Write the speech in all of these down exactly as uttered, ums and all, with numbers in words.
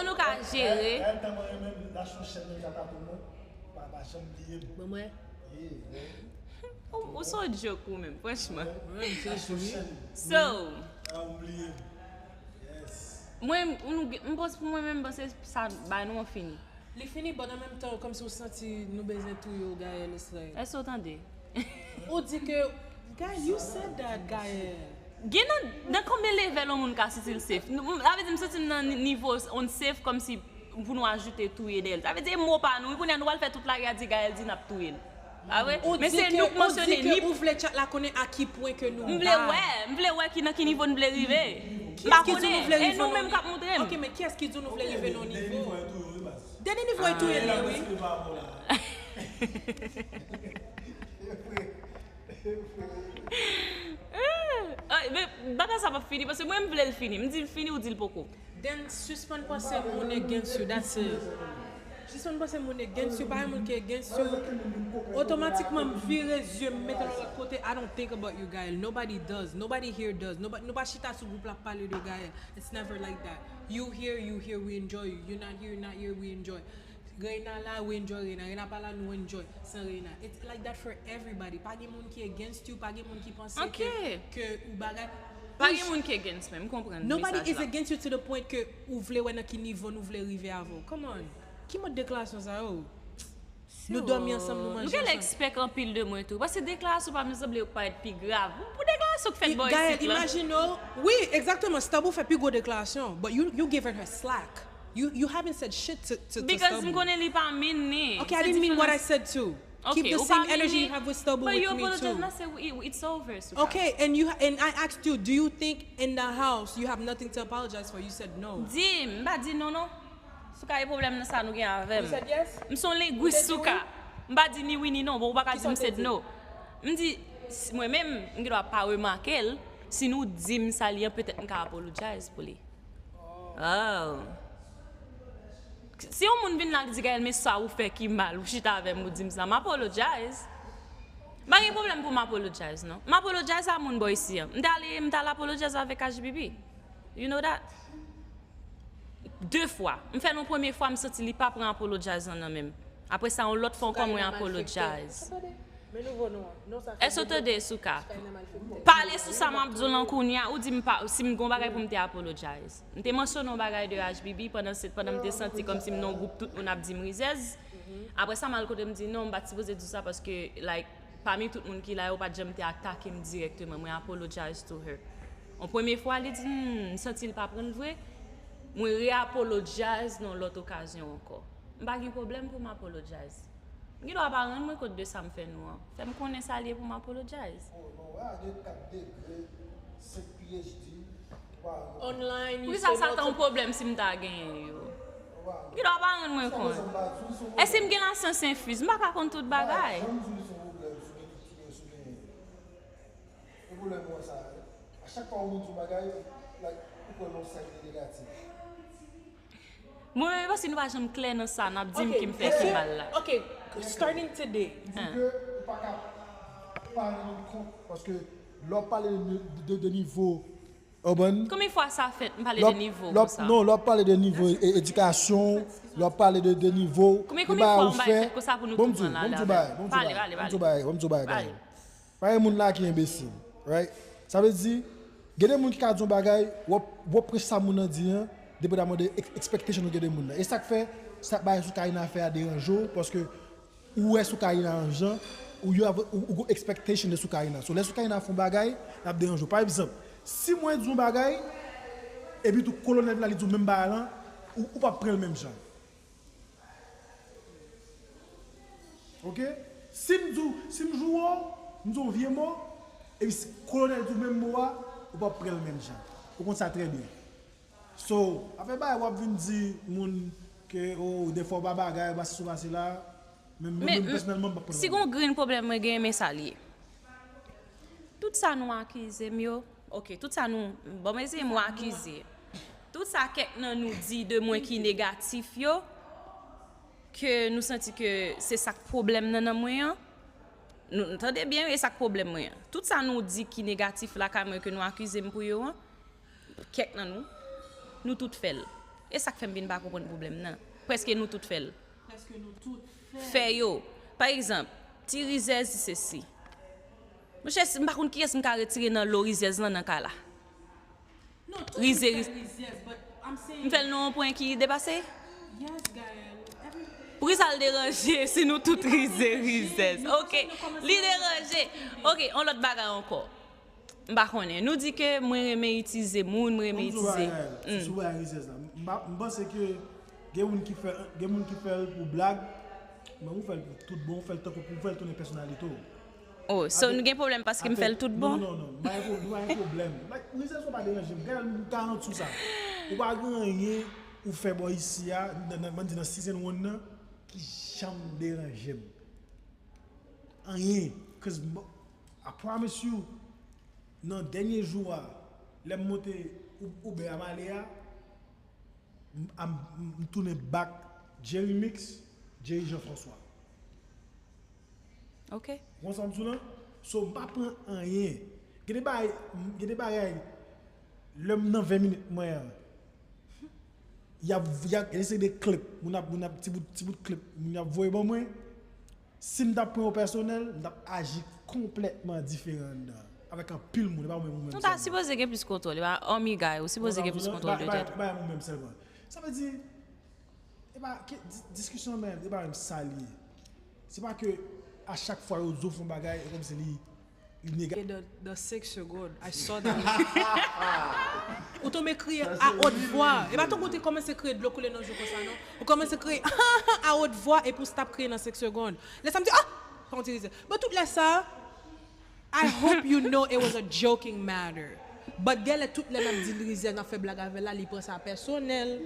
An nou ka jere. Gayèl tèlman renmen Nasyon Chèn nan, Jaka Toulon, pa pa janm bliye m. Bon mwen. Ou se yon joke ou menm, franchman. So, mwen, m panse pou mwen menm, m panse sa bay nou an fini. Li fini, but an menm tan, kòmsi ou santi nou bezwen touye w, Gaëlle, it's like. Èske w tande? Ou di ke, Gaëlle, you said that, Gaëlle. Gen nan, nan konbyen level yon moun ka santi l safe? Sa vle di m santi m nan nivo unsafe kòmsi pou nou ajoute touye dèyè l. Sa vle di e mo pa nou, wi, kounye a nou pral fè tout lari a di Gaëlle di n ap touye l. Pa vre? Men se nou k mansyone li. Ou di ke ou vle chat la konnen a ki pwen ke nou ba. M vle wè, m vle wè ki nan ki nivo n vle rive. M pa konnen, e nou menm k ap montre m. Ok, men kiyès ki di w nou vle rive nan yon nivo? Dènye nivo e touye l ye wi. Bagay sa p ap fini paske mwen m vle l fini. M di l fini, ou di l poko. Then sispann panse moun against you, that's it. Sispann panse moun against you, pa gen moun ki against you. Otomatikman m vire zye m mete l yon lòt kote. I don't think about you, Gaëlle. Nobody does. Nobody here does. Nobody, nou pa chita sou gwoup la ap pale de Gaëlle. It's never like that. You here, you here, we enjoy you. You not here, not here, we enjoy. Reina la, we enjoy Reina. Reina pa la, nou enjoy san Reina. It's like that for everybody. Pa gen moun ki against you, pa gen moun ki panse ke, ke ou bagay. Pa gen moun ki against mwen, m konprann mesaj la. Nobody is against you to the point ke ou vle wè nan ki nivo nou vle rive avè w. Come on. Ki mòd deklarasyon sa yo? Nou dòmi ansanm, nou manje ansanm. Nou genlè expect anpil de mwen tou. Paske deklarasyon pa m sanble yo k parèt pi grav. Pou deklarasyon k fèt bò isit la. Gaëlle, imagine w. Wi, egzakteman. Stubble fè pi gwo deklarasyon. But you, you giving her slack. You, you haven't said shit to, to, to Stubble. Because m konnen li pa mean ni. Okay, I didn't mean what I said too. Keep the same energy you have with Stubble with me too. But you apologize and I say it's over, Souka. Okay, and you, and I asked you, do you think in the house you have nothing to apologize for? You said no. Di, m pa di non non. Souka, e pwoblèm nan sa nou gen avè m? M se yon lengwis, Souka. M pa di ni wi ni non, bon, ou pa ka di m se no. M di, mwen menm, m gendwa pa remake l. Si nou di m sa li ye, petèt m ka apologize pou li. Oh. Si yon moun vin la k di, Gaëlle, men sa ou fè ki mal, ou chita avè m, ou di m sa, m apologize. M pa gen pwoblèm pou m apologize, non. M apologize a moun bò isi an. M t ale, m t al apologize avèk H B B. You know that? De fwa. M fè l yon premye fwa, m santi li pa pran apologize lan nan men m. Apre sa, yon lòt fwa ankò, mwen apologize. Èske w tande, Souka? Pale sou sa m ap di w lan kounye a, ou di m pa, si m gon bagay pou m te apologize. M te mansyone yon bagay de H B B pandan se, pandan m te santi kòmsi m nan yon gwoup tout moun ap di m rizèz. Apre sa, m al kote m di, non, m pa t sipoze di w sa paske, like, pami tout moun ki la yo, ou pa t janm te atake m dirèkteman. Mwen apologize to her. Yon premye fwa, li di, hmm, m santi l pa pran l vre. Mwen re-apologize nan yon lòt okazyon ankò. M pa gen pwoblèm pou m apologize. M gendwa pa rann mwen kont de sa m fè nou an. Fè m konnen sa l ye pou m apologize. Oh non, a gen kat degre, senk P H D, ou pa rann. Online, you say multiple. Poukisa sa ta yon pwoblèm si m ta genyen yo? M gendwa pa rann mwen kont. Èske m gen lasyans enfiz? M pa ka konn tout bagay. Janm di w li se yon pwoblèm si w gen tout, si w gen. E pwoblèm ou an sa, a chak fwa yon moun di yon bagay, like, ou pran l yon side negatif. Mwen menm, paske nou pa janm klè nan sa n ap di m ki m fè ki mal la. Ok, starting today. Di ke ou pa ka pa rann kont, paske lè w ap pale de, de, de nivo urban. Konbyen fwa sa fèt m pale de nivo konsa? Non, lè w ap pale de nivo edikasyon, lè w ap pale de, de nivo, de bagay ou fè. Bon, m di w, bon, m di w bagay, bon, m di w bagay, bon, m di w bagay, bon, m di w bagay. Pa gen moun la ki enbesil, right? Sa vle di, gen de moun ki ka di yon bagay, w ap, w ap pran sa moun nan di an, depandaman de ex-, expectation ou gen de moun nan. E sa k fè, sa bagay Soukaina fè a deranje w, paske ou wè Soukaina yon jan, ou, you have, ou, ou gon expectation de Soukaina. So, lè Soukaina fè yon bagay, l ap deranje w. Pa egzanp, si mwen di yon bagay, epi tou kolonèl vin la, li di w menm bagay lan, ou, ou p ap pran l menm jan. Ok? Si m di w, si m joure w, m di w yon vye mo, epi si kolonèl di w menm mo a, ou p ap pran l menm jan. Ou konn sa trè byen. So, afè bagay w ap vin di moun ke, oh, dèfwa w pa bagay, ou pa sesi ou pa sela, men mwen menm pèsonèlman m p ap pran l. Si gon grenn pwoblèm mwen genyen, men sa l ye. Tout sa nou akize m yo, ok, tout sa nou, bon, mwen se mo akize. Tout sa kèk nan nou di de mwen ki negatif yo, ke nou santi ke se sa k pwoblèm nan nan mwen an. Nou, nou tande byen, e sa k pwoblèm mwen an. Tout sa nou di ki negatif lakay mwen ke nou akize m pou yo an, kèk nan nou, nou tout fè l. E sa k fè m vin pa konprann pwoblèm nan. Prèske nou tout fè l. Fè yo. Pa egzanp, ti rizèz sesi. Monchè, si m pa konn kiyès m ka retire nan lo rizèz lan nan ka la. Rize, rize. M fè l nan yon pwen ki depase? Poukisa l deranje si nou tout rize rizèz? Ok, li deranje. Ok, yon lòt bagay ankò. M pa konnen. Nou di ke mwen renmen itilize moun, mwen renmen itilize. Hmm. Sou bagay rizèz la. M pa- m panse ke gen moun ki fè gen moun ki fè l pou blag, men ou fè l pou tout bon, ou fè l tankou pou ou fè l tounen pèsonalite w. Oh, so nou gen pwoblèm paske m fè l tout bon? Non, non, non, nou pa gen pwoblèm. Like, rizèz ou pa deranje m. Gade m garanti w sa. Ou pa gen anyen ou fè bò isi a, nan, nan, nan, nan season one nan, ki janm deranje m. Anyen. Cause m- I promise you, nan dènye jou a, lè m monte Ou- Uber a m ale a, m, m, m tounen back Jerry Mix, Jerry Jean François. Ok. Ou konn sa m sou lan? So, m pa pran anyen. Gen de bagay, m- gen de bagay, lè m nan ven minit mwen an, y ap, y ap, gen de seri de clip, moun ap, moun ap, ti bout, ti bout clip, moun ap voye ban mwen. Si m t ap pran yo pèsonèl, m t ap aji konplètman diferan anndan. Avèk anpil moun, e pa ou menm ou menm sèlman. Nou ta sipoze gen plis kontwòl, e pa Army Guy, ou sipoze gen plis kontwòl de tèt ou. E pa ou menm sèlman. Sa vle di, e pa, ke, di- diskisyon an menm, e pa menm sa l ye. Se pa ke a chak fwa yo di w fè yon bagay, e kòmsi li, li nega- E dans, dans cinq secondes, I saw that. Ou tonbe kriye a haute voix. E pa tankou ou te kòmanse kriye dlo koule nan je w konsa, non. Ou kòmanse kriye a haute voix, epi ou stop kriye nan cinq secondes. Lè sa m di, ah! Sa yon ti rizèz. Bon, tout lè sa, I hope you know it was a joking matter. But genlè tout lè n ap di l rizèz, n ap fè blag avè l la, li pran sa pèsonèl.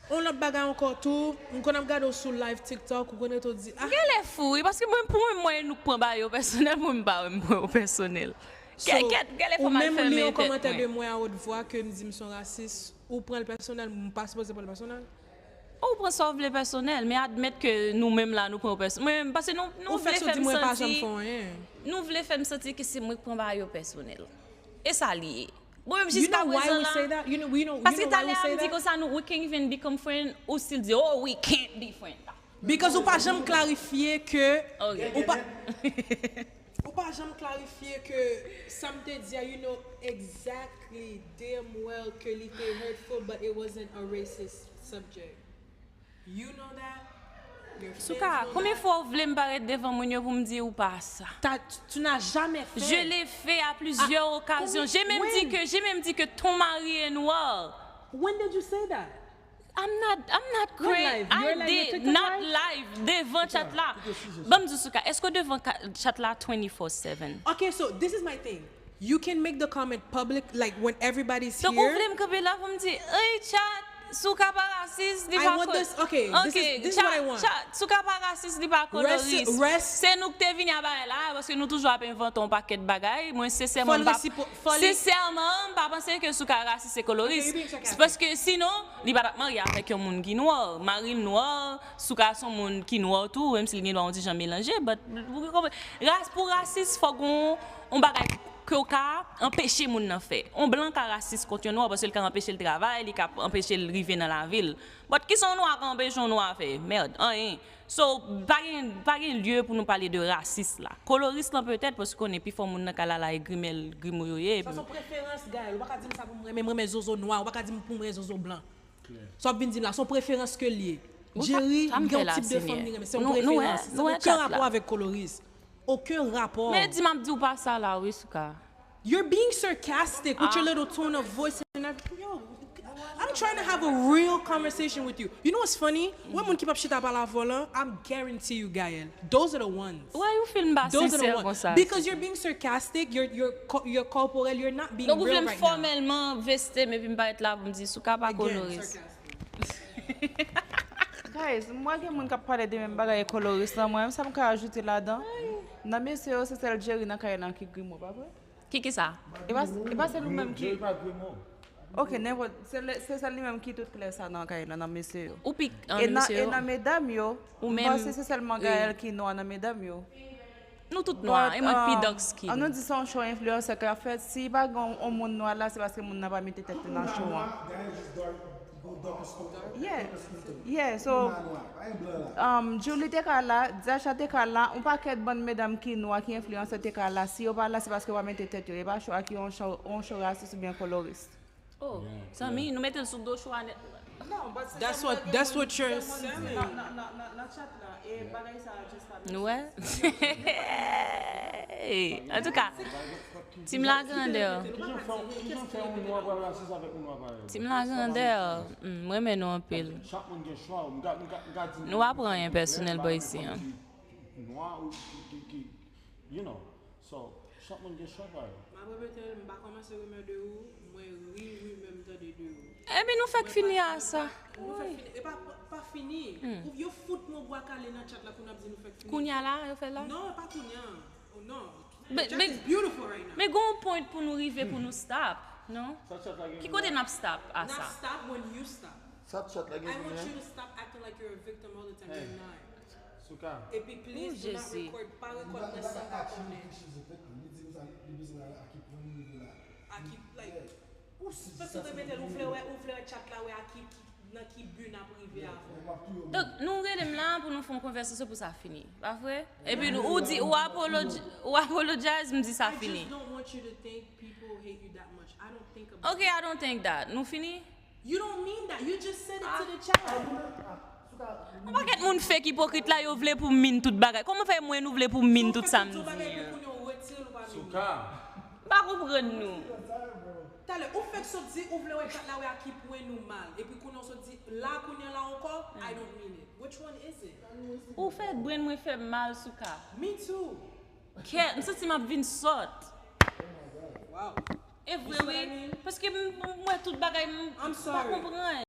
On lòt bagay ankò tou, m konn ap gade w sou live TikTok, ou konn rete w di, ah. Genlè fou, wi, paske mwen, pou mwen, mwen, nou k pran bagay yo pèsonèl, mwen, m pa wè m pran yo pèsonèl. Kèt, kèt, genlè fò m al fèmen tèt mwen. Ou menm li yon kòmantè de mwen a haute voix ke m di m se yon rasis, ou pran l pèsonèl, m pa sipoze pran l pèsonèl? Ou pran sa w vle pèsonèl, men admèt ke nou menm la, nou pran yo pèsonèl. Mwen, paske nou, nou vle fè m santi, nou vle fè m santi ke se mwen k pran bagay yo pèsonèl. E sa l ye. Mwen menm jiska prezan la, paske talè a m di konsa, nou, we can't even become friend, ou still di, oh, we can't be friend. Because ou pa janm klarifye ke, ou pa, ou pa janm klarifye ke sa m te di a, you know exactly damn well ke li te hurtful, but it wasn't a racist subject. You know that. Your fans know that. Souka, konbyen fwa ou vle m parèt devan moun yo pou m di ou pa sa? T'as, tu n'as jamais fait. Je l'ai fait à plusieurs occasions. J'ai même dit que, j'ai même dit que ton mari est noir. When did you say that? I'm not, I'm not crazy. I did, not live, devan chat la. Ban m di Souka, èske w devan ka- chat la twenty-four seven? Okay, so this is my thing. You can make the comment public, like, when everybody's here. Donk, ou vle m kanpe la pou m di, hey, chat, Souka pa rasis, li pa kòl. I want this, okay, this is, this is what I want. Chat, Souka pa rasis, li pa koloris. Se nou k te vini a bagay la, paske nou toujou ap envante yon pakèt bagay. Mwen, sensèman, m pa, sensèman, m pa panse ke Souka rasis e koloris. Se paske sinon, li pa t ap marye avèk yon moun ki nwa. Mari l nwa, Souka se yon moun ki nwa tou, menm si l gen dwa yon ti jan melanje, but, ou konprann, ras, pou rasis, fòk yon, yon bagay ke w ka anpeche moun nan fè. Yon blan ka rasis kont yon nwa paske l ka anpeche l travay, li ka anpeche l rive nan lavi l. But kisa yon nwa ka anpeche yon nwa fè? Mèd, anyen. So, pa gen, pa gen lye pou nou pale de rasis la. Koloris lan petèt, paske konnen pifò moun nan kay la la e grimèl, grimo yo ye. Sa se yon preferans, Gaëlle. Ou pa ka di m sa pou m renmen, m renmen zozo nwa. Ou pa ka di m pou m renmen zozo blan. Sa w ap vin di m la, se yon preferans ke l ye. Jerry gen yon tip de fanm li renmen. Se yon preferans. Sa gen okenn rapò avèk koloris. Okenn rapò. Men di m ap di w pa sa la, wi, Souka. You're being sarcastic with your little tone of voice and everything. Yo, I'm trying to have a real conversation with you. You know what's funny? Wè moun ki p ap chita pale avè w lan, I'm guarantee you, Gaëlle. Those are the ones. Why you feel m pa sensè konsa? Because you're being sarcastic, you're, you're co- you're corporal, you're not being real right now. Donk ou vle m fòmèlman veste m epi m parèt la pou m di Souka pa koloris. Guys, m wè gen moun k ap pale de menm bagay e koloris lan, mwen menm sa m ka ajoute ladan? Nan mesye yo, se sèl Jerry nan kay lan ki grimo, pa vre? Ki, ki sa? E pa, e pa sèl ou menm ki... Jerry pa grimo. Ok, nenpòt, se le- se sèl li menm ki tout klè sa nan kay lan, nan mesye yo. Ou pik an mesye yo? E nan medam yo, ou menm, m panse se sèlman Gaëlle ki nwa nan medam yo. Nou tout nwa, e mwen k pi dark skin. An nou di se yon show enfliyansè k ap fèt, si pa gen yon moun nwa la, se paske moun nan pa mete tèt li nan show an. Yeah, yeah, so um, Julie te ka la, Dasha te ka la, yon pakèt bann medam ki nwa, ki enfliyansè te ka la. Si yo pa la, se paske yo pa mete tèt yo. E pa chwa ki yon show, yon show rasis oubyen koloris. Oh, zanmi, nou mete l sou do chwa nèt. That's what that's what you're saying. Nan nan nan nan chat la, e bagay sa just pa. Nou wè? Antouka, Team La Grandeur. Kijan fè kijan fè yon nwa pral rasis avèk yon nwa parèy? Team La Grandeur. Hmm, mwen renmen nou anpil. Chak moun gen chwa, m ka m ka m ka di. Nou pa pran anyen pèsonèl bò isi an. Nwa ou ki ki ki you know. So, chak moun gen chwa pa yo. M ap repete l, m pa kòmanse rimè de ou, mwen ri wi menm tande de ou. Epi nou fèk fini a sa. Nou fè fini, e pa pa- pa fini. Ou- Yo fout mwen bwa kale nan chat la pou n ap di nou fèk fini. Kounye a la, yo fè la. Non, pa kounye a. Oh, non. But- Chat but- is beautiful right now. Men gen yon point pou nou rive pou nou stop, non? Sa chat la gen. Ki kote n ap stop a N ap sa? Stop when you stop. Sa chat la gen I want kounye you a? To stop acting like you're a victim all the time. You're not. Souka. Epi please do not Jezi. Record, pa Li record pa li pa message ka pa aksyon konnen. Li di m sa li bezwen a ki pwen li rive la. A ki like ou fè sou te mete l ou vle wè ou vle wè chat la wè a ki ki- nan ki bi n ap rive avan. Donk, nou rele m la pou nou fè yon konvèsasyon pou sa fini. Pa vre? Epi nou- ou di ou apologize, ou apologize, m di sa I fini. Just don't want you to think people hate you that much. I don't think about Ok, I don't think that. Nou fini? You don't mean that. You just said it to the chat. Yon pakèt moun fake ipokrit la, yo vle pou m min tout bagay. Kòman fè mwen nou vle pou m min tout sa m di? Bagay pou kounye ou retire l ou pa min. Souka. M pa konprann nou. Talè, ou fèk sot di ou vle wè chat la wè a ki pwen nou mal. Epi kounye ou sot di la kounye la ankò, I don't mean it. Which one is it? Ou fè brenn mwen fè m mal Souka. Me too. Kè, m santi m ap vin sòt. Wow. E vre wi. Paske m m wè tout bagay m I'm pa sorry. Konprann.